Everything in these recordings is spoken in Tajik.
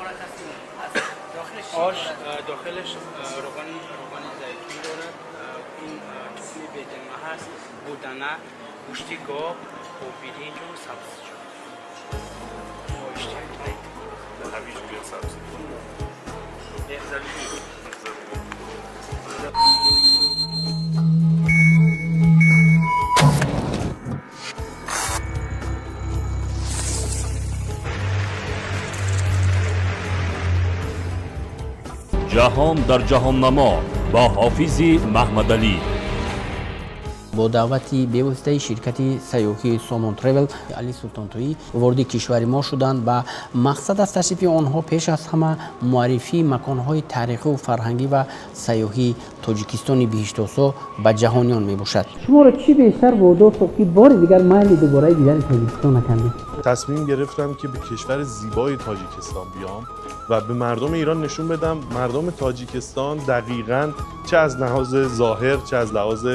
عبارت است از داخلش چی آش دارد؟ داخلش روغن زیتون دارد. این تخم بیدنه هست، بودنه، گوشت گاو و برنج و سبزیجات. با اشتیاق کنید. هویج بیاد سبزی. زمینی. Ҷаҳон дар ҷаҳоннамо бо Ҳофизи Маҳмадалӣ. Бо даъвати бевоситаи ширкати сайёҳии Сомон Тревел Али Султонтоӣ вориди кишвари мо шуданд ва мақсад аз ташрифи онҳо пеш аз ҳама муаррифии маконҳои таърихию фарҳангӣ ва сайёҳии Тоҷикистони биҳиштосо ба ҷаҳониён мебошад. Шуморо чӣ бештар водор сохт, ки бори дигар майли дубораи дидани Тоҷикистон накардед? تصمیم گرفتم که به کشور زیبای تاجیکستان بیام و به مردم ایران نشون بدم مردم تاجیکستان دقیقاً چه از لحاظ ظاهر، چه از لحاظ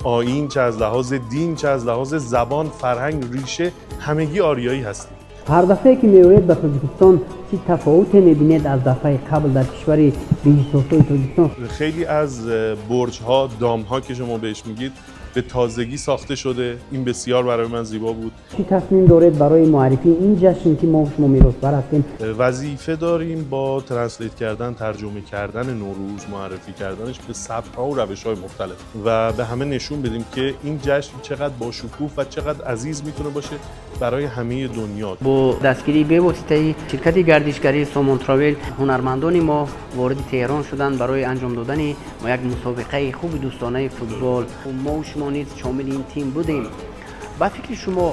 آیین، چه از لحاظ دین، چه از لحاظ زبان، فرهنگ، ریشه، همگی آریایی هستیم. Ҳар дафъае ки меоед ба Тоҷикистон, чӣ тафовуте мебинед аз дафъаи қабл дар кишвари биҳиштосои Тоҷикистон? خیلی از برج ها، دام ها که شما بهش میگید، به تازگی ساخته شده. این بسیار برای من زیبا بود. Чӣ тасмим доред барои муаррифии ин ҷашн, ки мо шумо меросбар ҳастем? وظیفه داریم با translate کردن، ترجمه کردن نوروز، معرفی کردنش به سبک ها و روش های مختلف و به همه نشون بدیم که این جشن چقدر با شکوه و چقدر عزیز میتونه باشه برای همه دنیا. Бо дастгирии бевоситаи ширкати гардишгарии Сомон Травел ҳунармандони мо вориди Теҳрон шуданд барои анҷом додани як мусобиқаи хуби дӯстонаи футбол. Мо шумо низ шомили ин тим будем. Ба фикри шумо,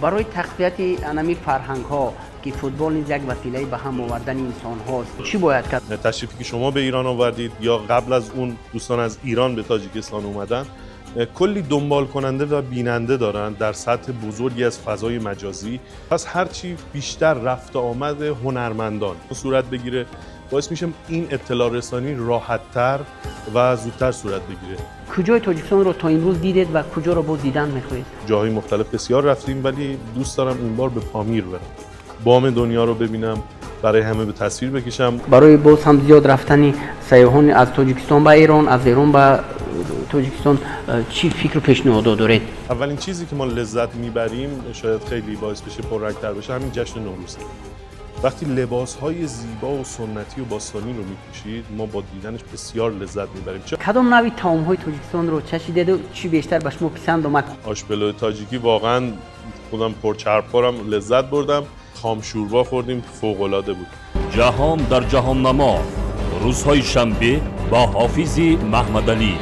барои тақвияти анами фарҳангҳо, ки футбол низ як василаи ба ҳам овардани инсонҳост, чӣ бояд кард? تشریفی که شما به ایران آوردید یا قبل از اون دوستان از ایران به تاجیکستان اومدن، کلی دنبال کننده و بیننده دارن در سطح بزرگی از فضای مجازی. پس هرچی بیشتر رفت و آمد هنرمندان صورت بگیره، باعث میشه این اطلاع رسانی راحتتر و زودتر صورت بگیره. Куҷои Тоҷикистонро то имрӯз дидед ва куҷоро боз дидан мехоҳед? جاهای مختلف بسیار رفتیم، ولی دوست دارم این بار به پامیر برم، بام دنیا رو ببینم، برای همه به تصویر بکشم. Барои боз ҳам зиёд рафтани сайёҳон аз Тоҷикистон ба Эрон, аз Эрон ба Тоҷикистон чӣ фикру пешниҳодот доред? اولین چیزی که ما لذت میبریم، شاید خیلی باعث بشه پررنگتر بشه، همین جشن نوروزه. وقتی لباس های زیبا و سنتی و باستانی رو میپوشید، ما با دیدنش بسیار لذت میبریم. چه Кадом нави таомҳои Тоҷикистонро чашидеду чӣ бештар ба шумо писанд омад? آش پلو تاجیکی واقعا خودم پرچربخورم، لذت بردم. خام شوربا خوردیم، فوق العاده بود. Ҷаҳон дар ҷаҳоннамо рӯзҳои шанбе бо Ҳофизи Маҳмадалӣ.